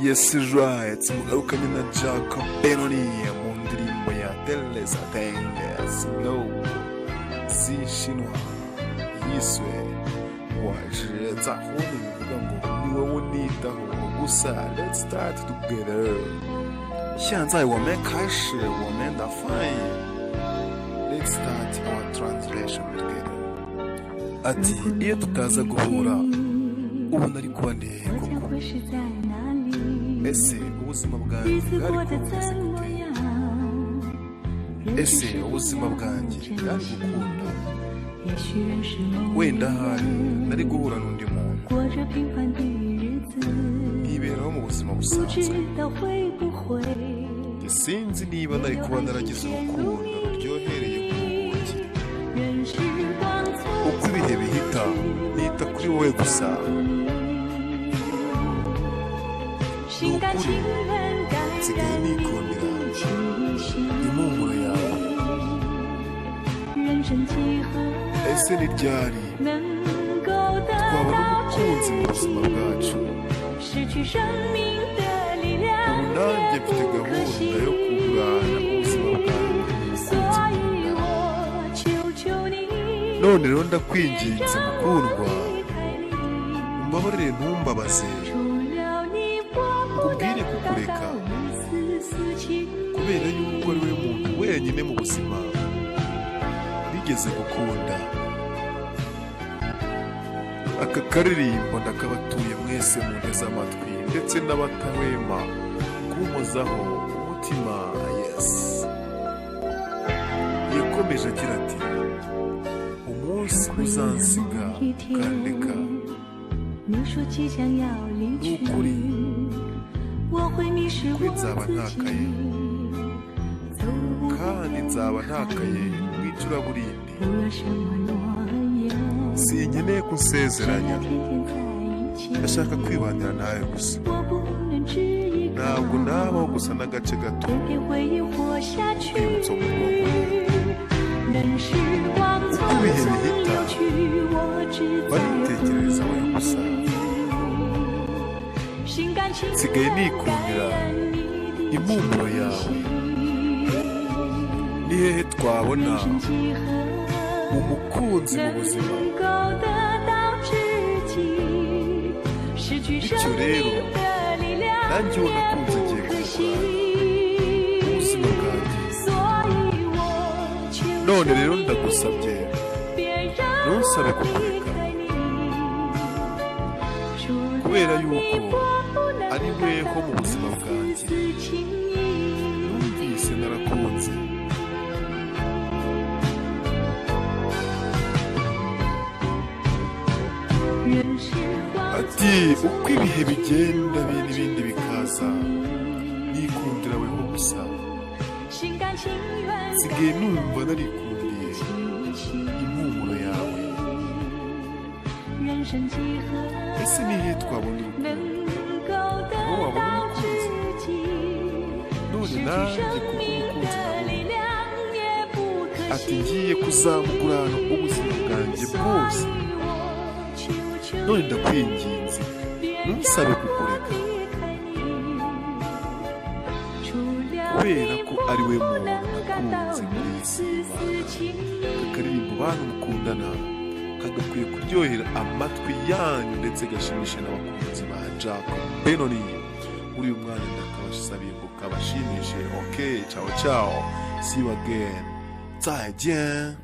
Yes right, mugarukanye na Jacob Benoni mu ndirimbo ya Teresa Teng Snow z'Ishinwa yiswe 我只在乎你, bivuga ngo ni wowe unitaho gusa. Let's start together. 现在我们开始我们的翻译。 Let's start our translation together. Ati iyo tutaza guhura, ubu nari kuba ndi hehe 我 koko? 将会是在哪里？ Ese ubuzima 日 bwanjye 子 bwari 过得 kuba 怎 bumeze 么 gute? 样？人生 Ese 是 ubuzima 不 bwanjye 珍 bwari 惜 gukunda? 也许认识某 Wenda 一 ahari 人， nari guhura n'undi muntu, 过着平凡的日子， nkiberaho mu buzima 不 busanzwe. 知道会不会 Sinzi niba nari kuba naragize urukundo ruryohereye nk'ubuki. 任时光匆 Uko ibihe bihita, nita kuri wowe gusa. 心甘情愿感 Nsigaye 染你 nikundira 的气息。 impumuro yawe. 人生几何 Ese ni ryari 能够得 twabona 到 umukunzi mu 知 buzima 己？ bwacu? 失去生命的力 Ubu 量 nanjye 也 mfite 不可 gahunda 惜。 yo kugurana ubuzima bwanjye 所 n'umukunzi 以 nkunda. 我求求你， None rero 别 ndakwinginze 让我 mukundwa, 离开你。 umbabarire ntumbabaze 除了你，我不 Nkubwire 能达 kukureka 到一丝丝情意。 kubera yuko ari we muntu wenyine mu buzima nigeze gukunda. Aka karirimbo ndakabatuye mwese munteze amatwi ndetse n'abatahwema kumpozaho umutima. Yes, yakomeje agira ati umunsi 会有 uzansiga 那么一天 ukandeka, 你说即将要离去 Nukuri， 我会迷失 kuri 我 nzaba 自己 ntakaye， 走不 kandi nzaba ntakaye mu icuraburindi. 不要什么诺言， Sinkeneye 只 kunsezeranya, 要天天在一起。 ndashaka kwibanira nawe gusa. 我不能只依靠 Ntabwo nabaho gusa n'agace gato 偏偏回忆活下去。 urwibutso mu bwonko. 任时光匆 Uko ibihe 匆 bihita, 流去，我只在乎 baritekerereza wowe gusa. 你。心甘情 Nsigaye 愿感 nikundira 染你的 impumuro 气 yawe. 息。 Ni hehe twabona 人生几何 umukunzi mu buzima? 能够得到知己？失去生 Bityo rero, 命的力量 nanjye uwo 也 nakunze 不 ngiye 可 kumugurana 惜。 ubuzima bwanjye. 所以我求 None 求 rero 你， ndagusabye, 别让 ntunsabe 我离 kukureka 开你。除 kubera 了你， yuko 我不能 ari 感 weho 到 mu buzima 一 bwanjye 丝丝情意。 numvise narakunze. 任时光 Ati 匆匆 uko ibihe 流去， bigenda 我只 n'ibindi 在 bikaza, 乎你。 nikundira weho gusa. 心甘情愿 Nsigaye 感 numva 染 narikundiye 你的气息。 impumuro yawe. 人生几何 Ese ni hehe twabona urukundo? 能够得 Aho wabona 到 umukunzi? 知己？ None 失去 nanjye 生 kubwo 命 umukunzi 的 nabonye, 力量也不可 ati 惜。 ngiye kuzamugurana ubuzima bwanjye 所 bwose. 以我求求 None 你， ndakwinginze, 别 ntunsabe 让我 kukureka 离开你。除了 kubera 你， ko ari we 我不 muntu 能感到 nakunze muri 一 iyi 丝 si 丝 y'Imana. 情意。 Aka karirimbo bantu mukundana kagakwiye kuryohera amatwi yanyu ndetse gashimishe n'abakunzi ba Jacob Benoni. Muri uyu mwanya ndakabasabiye ngo kabashimishe. Okay, ciao ciao, see you again, 再见.